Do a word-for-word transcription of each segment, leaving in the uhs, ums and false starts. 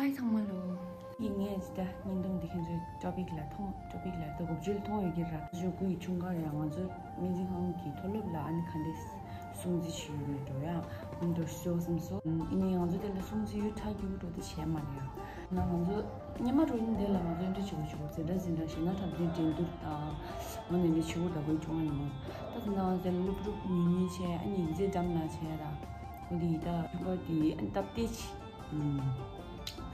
ཨའི་ཚང་མ་ལོ། ཡིན་ངས་ཇི་ལྟར་བརྙན་ཐུང་འདི་ཁྱེད་ཚོའི་ཊོ་པིག་ལ་མཐོང་ཊོ་པིག་ལ་ད་འགོ་བརྗོད་མཐོང་ཡོད་ཀྱི་ར། ཞོགས་ཀུན་ཆུང་ཀ་ར་ང་ཚོ་སྨན་རྩིས་ཁང་གི་མཐོ་སློབ་ལ་ཨ་ནི་ག་འདྲས་སྲུང་བརྩི་བྱེད་ཡོད་མེད་འགྲོ་ཡ་ཨ་འགྲོ་ཤོག་བསམ་སོང་། ཨ་ནི་ང་ཚོ་དེ་ལ་སྲུང་བརྩི་ཡོད་ཁྲ་རྒྱུག་འགྲོ་དེ་བྱས་མ་རེད་ཡ། ན་ང་ཚོ་སྔོན་མ་འགྲོ་ཡིན་དེ་ལ་ང་ཚོ་འདྲ་བྱེད་དགོས་བྱེད་དགོས་ཟེར་འདྲ་ཟིན་འདྲ་ཞེ་ན་འཁྲབ་སྟོན་འགྲན་བསྡུར་དང་ཨ་ནི་འདྲ་བྱེད་དགོས་ད་གོ་ཆུང་བ་ནི་མ་ད་དེ་ན་ང་ཚོ་སློབ་ཕྲུག་ཉུང་ཉུང་བྱས་ཨ་ནི་མཛེས་འགྲམ་ལ་བྱས་ར། འོ་དེ་ཡི་ད་ཕུ་པ་དེ་ཨ་ནི་སྟབས་བདེ་ཆེ།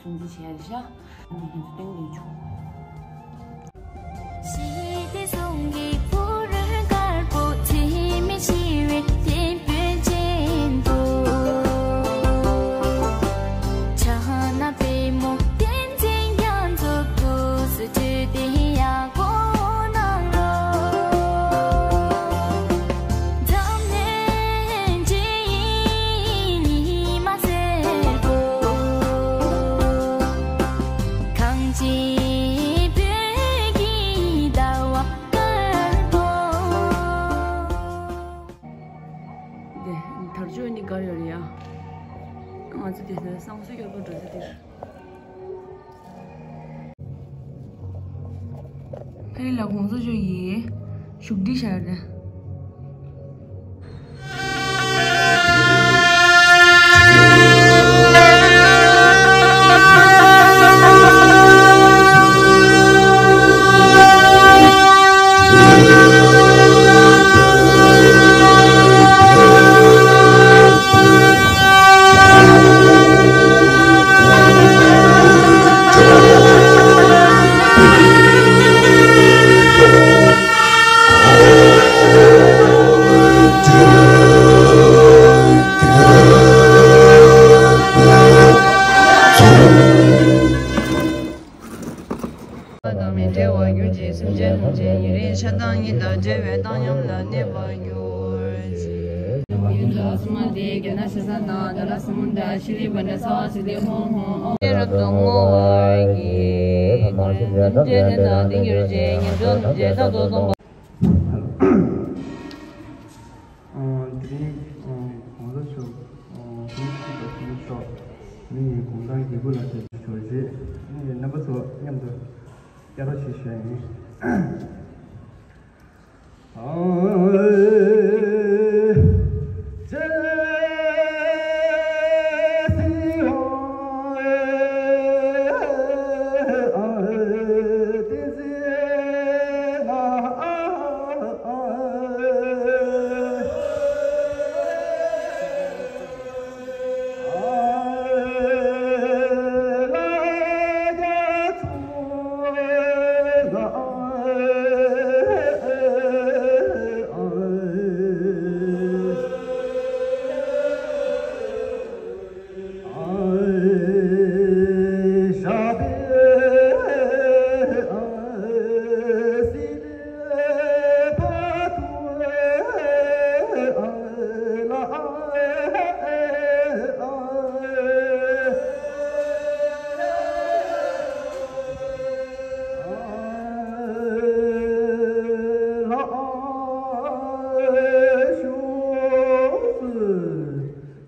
སྲུང་བརྩི་བྱས་རེད་ཤག་ཨ་ནི་ཁྱེད་ཚོ་སྟེང་དུ་བྱུང་། ཞི་བདེ་ཟུང་གི་ཕུག་རོན་དཀར་པོ་འཚེ་མེད་ཞི་བའི་དེད་དཔོན་ཅན་པོ། ཕྱག་ན་པད་མོ་བསྟན་འཛིན་རྒྱ་མཚོ་སྐུ་གཟུགས་བཀྲུས་ཏེ་ཡག་པོ་གནང་རོགས། འཛམ་གླིང་སྤྱི་ཡི་ཉི་མ་སེར་པོ། གངས་ཅན་བོད་ཀྱི་ཟླ་བ་དཀར་པོ། དེ་དར་ལྕོག་གཉིས་བསྒར་ཡོད་རེད་ཡ། ང་ཚོ་དེ་ནས་བསང་གསོལ་སྐྱོར་པ་འགྲོ་ས་དེ་རེད། ཕ་གི་ལ་གོང་ས་མཆོག་གིས་བཞུགས་ཁྲི་བཞག་ཡོད་རེད། དང་མི་འབྲལ་བར་གྱུར་ཅིག་སེམས་ཅན་ཐམས་ཅད་ཉེ་རིང་ཆགས་སྡང་གཉིས་དང་བྲལ་བའི་བཏང་སྙོམས་ལ་གནས་པར་གྱུར་ཅིག་ཡུལ་དུ་སུ་མ་དེ་རྒྱ་ནག་ཤ་ས་དང་ད་ལ་སི་མུན་ད་ཤི་རི་བ་འདྲ་ས་བ་སི་དེ་ཧོང་ཧོང་ཨོ་རབ་ཏུ་བསྔོ་བར་བགྱི། ཐམས་ཅད་དེ་དང་དེ་གྱུར་ཅིག་ངན་སོང་ཐམས་ཅད་རྟག་ཏུ་སྟོངས་པ། དེ་རིང་གོང་ས་མཆོག་དེ་རིང་གོང་ས་མཆོག་མི་ཡི་གུང་ཐང་དགེ་བསྐུལ་ལ་ཕེབས་པའི་ཞོར་རྗེས་ངས་རྣམ་པ་ཚོ་མཉམ་དུ་སྐད་གྲགས་ཤིག་ཞུ་ཡ་ཡིན།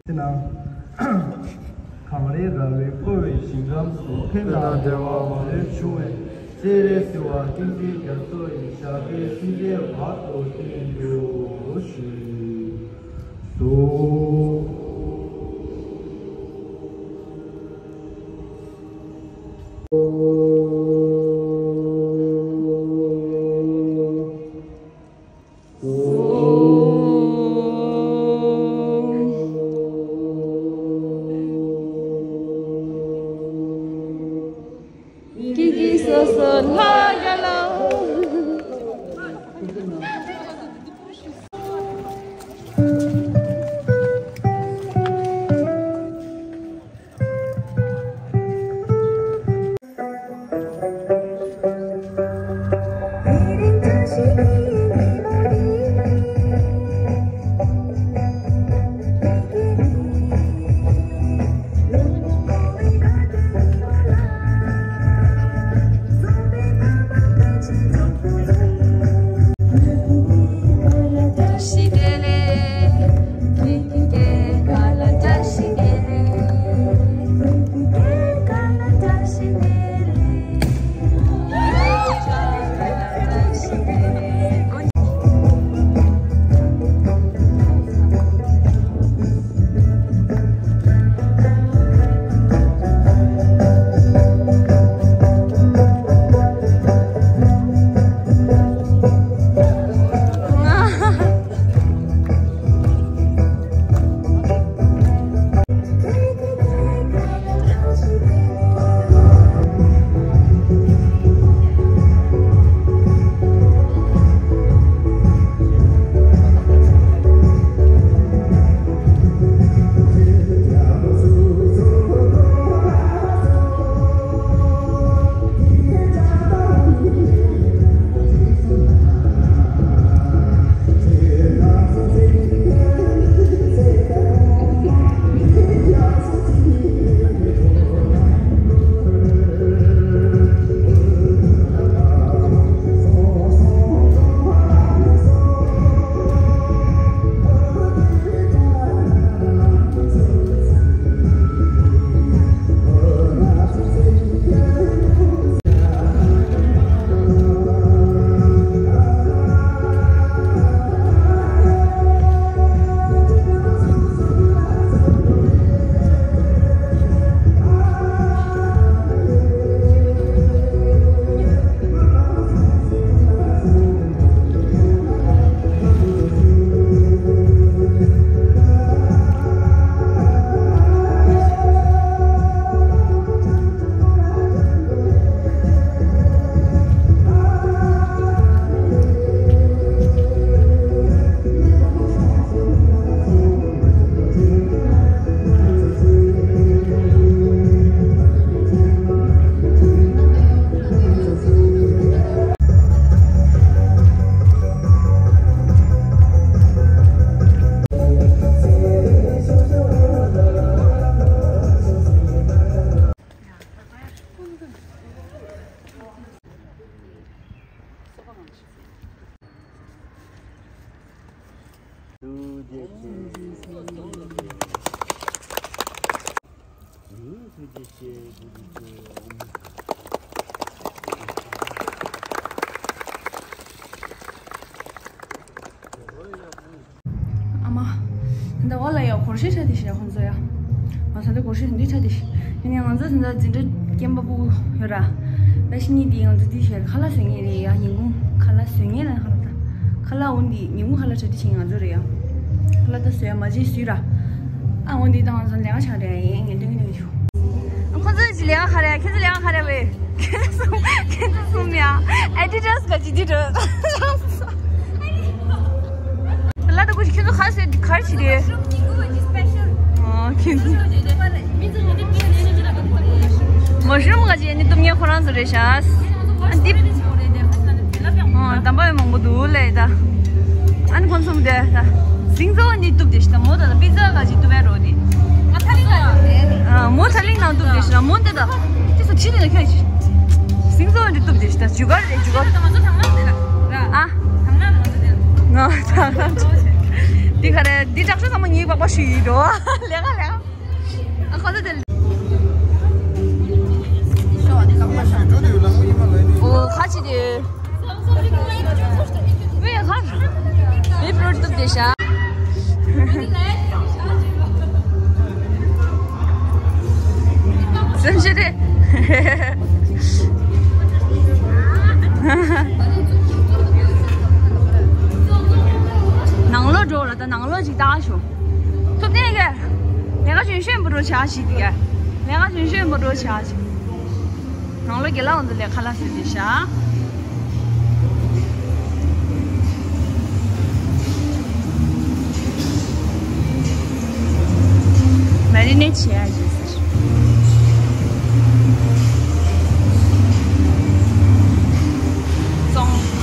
དེ་ན། གངས་རིའི་ར་བས་བསྐོར་བའི་ཞིང་ཁམས་སུ། ཕན་དང་བདེ་བ་མ་ལུས་འབྱུང་བའི། སྤྱན་རས་གཟིགས་དབང་བསྟན་འཛིན་རྒྱ་མཚོ་ཡི། ཞབས་པད་སྲིད་མཐའི་བར་དུ་བརྟན་གྱུར་ཅིག་གསོལ། ཀི་ཀི་སོ་སོ་ལྷ་ག་ལ། ཨ་མ། ད་ལྟ་བ་ལ་ཡ་སྒོར་གཞས་ཆགས་དེ་ཤེས་ཁོང་ཚོ་ཡ། ང་ཚོ་ད་སྒོར་གཞས་འདི་ཆགས་དེ་ཤེས། ཡིན་ནའི་ང་ཚོ་ད་ལྟ་འཛིན་གྲྭ་རྒན་པ་ཕྲུ་གུ་ཡོད་ར། ད་ཕྱི་ཉིན་འདི་ང་ཚོ་འདི་བྱས་ཁ་ལག་བཟོ་མཁན་རེད་ཡ། ཉིན་གུང་ཁ་ལག་བཟོ་མཁན་ལ་ཁ་ལག་ད། ཁ་ལག་འོ་འདི་ཉིན་གུང་ཁ་ལག་གྲ་སྒྲིག་བྱེད་མཁན་ང་ཚོ་རེད་ཡ། ཁ་ལག་ད་བཟོས་ཡ་མ་བྱེད་སུས་ར། ཨ་འོ་འདི་ད་ང་ཚོ་ལས་ཀ་ཆགས་རེད་ཡ། ངས་སྟོན་གྱི་འདུག་ཞུ། ཁོ་ཚོ་ཅི་ལས་ཀ་ག་རེ། ཁྱེད་ཚོ་ལས་ཀ་ག་རེ་བས། ཁྱེད་ཚོ་ཁྱེད་ཚོ་གསུམ་ཡ། ཨེ་ཌི་ཌ་སི་ག་ཅི་འདི་འགྲོ། ལ་ད་ཁོ་ཁྱེད་ཚོ་ག་ཟེ་ག་རེ་བྱེད་དེ། ཨ་ཁྱེད་ཚོ། མ་ཤུམ་ག་ཅི་ནི་སྟོབས་ངན་ཁོ་རང་ཚོ་རེད་ཤག་ཨ་འདི། ཨ་དམ་པ་ཡང་མང་པོ་འདུག་ལས་ད། ཨ་ནི་ཁོང་ཚོ་དེ་ད། ཟིང་ཚོ་ནི་གཏུབ་དེ་ཤི་ད་མོ་ད་ད་པི་ཛ་ག་ཅིག་གཏུབ་པའི་རོ་དེ། ང་ཐ་ལིང་ལ་ཡོད་རེད། ཨ་མོ་ཐ་ལིང་ནང་གཏུབ་དེ་ཤི་ད་མོ་དེ་ད། ཅི་སོ་ཅི་དེ་ན་ཁྱོད་ཅི། ཟིང་ཚོ་ནི་གཏུབ་དེ་ཤི་ད་ཇུ་གར་རེད་ཇུ་གར། ང་ཚོ་དང་ལ་དེ་ལ། ཨ། དང་ལ་ང་ཚོ་དེ་ལ། ང་དང་ལ་དེ་ག་རེད། དེ་དྲག་ཤོས་ཚང་མ་ངའི་པགས་པ་ཞུ་ཡི་འགྲོ། ལས་ཀ་ལས་ཀ། ཨ་ཁ་ཚ་དེ། ཨོ་ཁ་ཅི་དེ། ཝེ་ཧར། ཝེ་པྲོ་ཏུབ་དེ་ཤ། སེམས་ཤེས་རེད། ནང་ལོགས་འགྲོ་ལ་ད་ནང་ལོགས་ཅིག་ལྟ་ཤོག་ཐུབ་བསྟན་གྱི། ལས་ཀ་ཞན་ཤོས་པོ་འགྲོ་བྱ་ཞིག་གི། ལས་ཀ་ཞན་ཤོས་པོ་འགྲོ་བྱ་ཞིག་ནང་ལོ་རྒྱལ་ལ་འོང་དུ་ལས་ཁ་ལག་ཟེར་ཏེ་ཤ། མེ་རི་ནེ་ཊི་བྱས་ཡ་ཡིན་ཟེར། བཙོང་།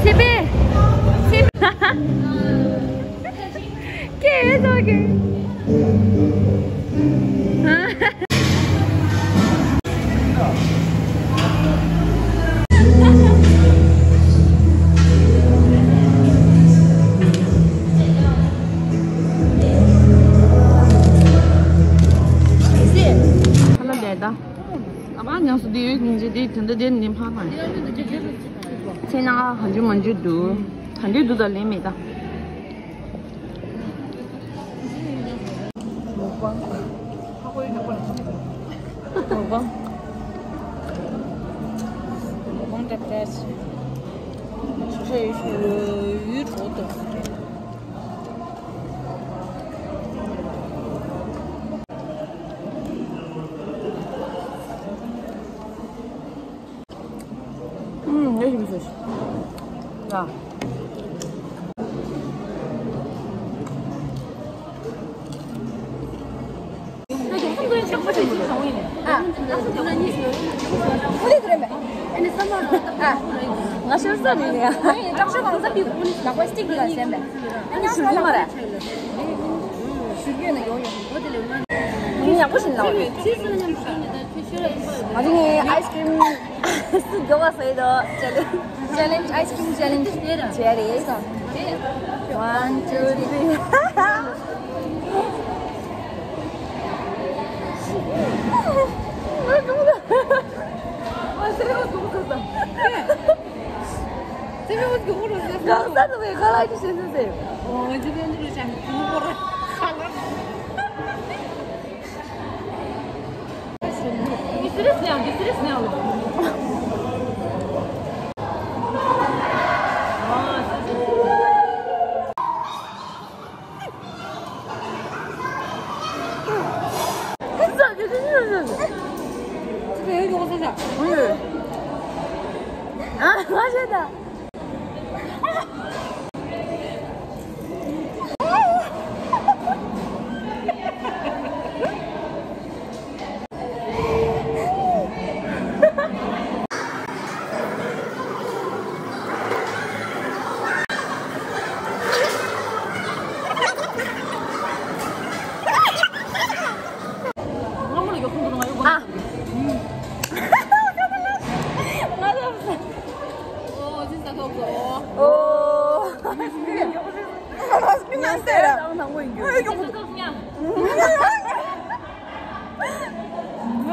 ཚེ་འཕེལ། ཚེ་འཕེལ། སྐད་ཡོད་ཙང་གི། ཁ་ལག་བསྡད་ད། ཨ་མ་ཉམས་སུ་བསྡད་ཡོད་ཀྱི་འཇིག་དེ་དེ་འདྲ་དེ་ནི་ཕ་མ། ཚེ་ན་གང་འཇུ་མ་འཇུ་འདུག་ད་འདྲའི་འདུག་ད་ལེན་མེད་ད། མུག་པང་། མུག་པང་། མུག་པང་འདྲ་འདྲ་བྱས། ཆུ་ཚོད་ཡོད་ཤུལ་ཡུལ་འགྲོ་འདུག་ཨུམ། ངས་ཞིམ་ཤོས་ཤིག་ཡ། ཨ། ཨ། ང་ཤོར་ས་མིན་ནས། ཨ། ང་ཤོར་ས་མིན་ནས། ཨ། ནག་པ་སྟིག་འདི་ལ་ཟེར་མས། ཨ། ང་ཤོར་ས་མ་རེད། ཞུ་རྒྱུ་ན་ཡོང་ཡོང་། ཡིན་ཡག་པོ་ཞིག་ལ་བ་རེད། ང་ཚོ་ངའི་ཨའི་སི་ཀྲིམ་སུ་མགྱོགས་པ་ཟ་ཡི་དོ། ཅེ་ལེན་ཇི། ཅེ་ལེན་ཇི། ཨའི་སི་ཀྲིམ་ཅེ་ལེན་ཇི་བྱས་རེད། One, two, three. ང་ས་ནས་ཁ་ལག་ཅིག་བྱེད་ཟེར་ཟེར། ཨོ་ཇི་ལྟར་འདི་རུ་བྱ་མི་ཐུབ་པོ་ར་ཁ་ལག་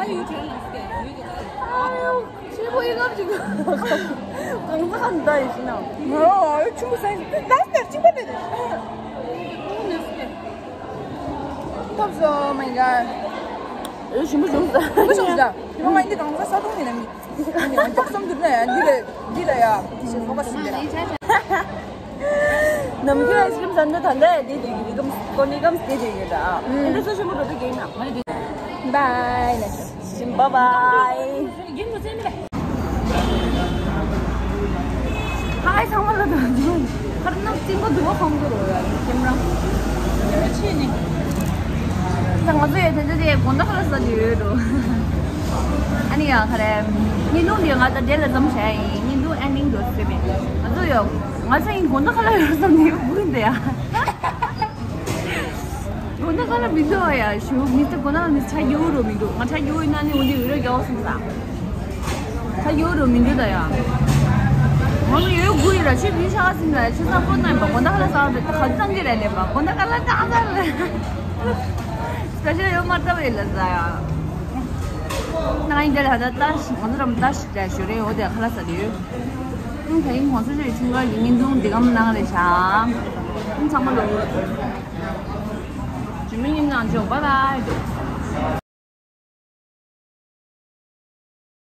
ཆེན་པོ་ཡིན་ལབ་ཅིག་གང་ཟག་གང་འདྲ་ཡིན་ཞིག་ན། ཨོ་ཆུང་པོ་ཟ་ཡིན་ད་སྟེར་ཅིག་པ་དེ་རེད། ཐོབ་སོང་མ་ཡིན་ག་ཨེ་ཞིམ་པོ་བྱུང་ཟ། ཞིམ་པོ་བྱུང་ཟ། ཞིམ་པོ་མ་ཡིན་འདི་གང་ཟག་ས་དོང་ཡིན་ན་མི། ཨ་ནི་ང་ལྕོགས་སམ་འདུག་ན་ཡ་འདི་ལ་འདི་ལ་ཡ་འདི་ཞེས་ཧོ་ག་སིན་དེ་ར། ནམ་རྒྱུན་ཨའི་སི་ཀྲིམ་ཟ་འདོད་ད་འདྲ་ཡ་འདི་འདི་གི་འདི་གམ་ཀོ་ནི་གམ་འདི་འདི་གི་ར། ཨ་འདི་ཚོ་ཞིམ་པོ་འགྲོ་འདུག་གི་ཡིན་ན། Bye. Bye bye. Hi ཚང་མ་ལ་དང་ཚང་ཁར་ནག་ཅིང་གོ་དུ་བ་ཁོང་དུ་རོ་ཡ་ཁྱེམ་རང་ཁྱེམ་རང་ཆེ་ནི། ད་ང་ཚོ་ཡ་དེ་ཚོ་དེ་དགོང་དག་ལ་ཟ་ལི་ཡོད་དོ། ཨ་ནི་ཡ་ཁ་རེ་ཉིན་དུང་དེ་ང་ད་འདྲེ་ལ་ཙམ་བྱས་ཡིན། ཉིན་དུང་ཨེན་ནིང་དུ་སེ་མེད་ང་ཚོ་ཡ་ང་ཚོ་ཡིན་དགོང་དག་ལ་ཡོད་ཙམ་ནི་བུ་རིན་དེ་ཡ། དགོང་དག་ལ་མི་འདུག་ཡ་ཞུ་མི་ཚེ་དགོང་དག་ལ་མི་ཚེ་ཆ་རྒྱུ་རོ་མི་འདུག་ང་ཆ་རྒྱུ་ཡིན་ན་ནི་འོ་འདི་འུ་ར་རྒྱག་སོང་ས། ད་ཡོད་རུ་མི་འདུག་ད་ཡ། ང་ལ་ཡོད་དགུ་ཡོད་ར་ཆུ་བི་ཤ་ཟིན་ལ་ཆུ་ཚང་པོ་ན་ཡིན་པ་དགོང་དག་ལ་ཟ་བ་དེ་ཁ་ཚང་གི་ར་ལེན་པ་དགོང་དག་ལ་ཏང་ཟ་ལ། སྤེ་ཤལ་ཡོད་མ་ལྟ་བ་ཡིན་ལ་ཟ་ཡ། ན་ཡིན་དེ་ལ་ད་ལྟ་ཞིག་ང་ཚོ་རམ་ལྟ་ཞིག་ལ་ཞོ་རེ་འོ་དེ་ཁ་ལ་ཟ་དེ་ཡོད། ཨུམ་ད་ཡིན་ང་ཚོ་ཞོ་ཡི་ཆུང་ག་ཡིན་ཉིན་དུང་འདི་གམ་ནང་ལས་ཤ། ཨུམ་ཚང་མ་ལོ། ཇི་མི་ཉིན་ནང་ཇོ་བ་ལ་ཡོད།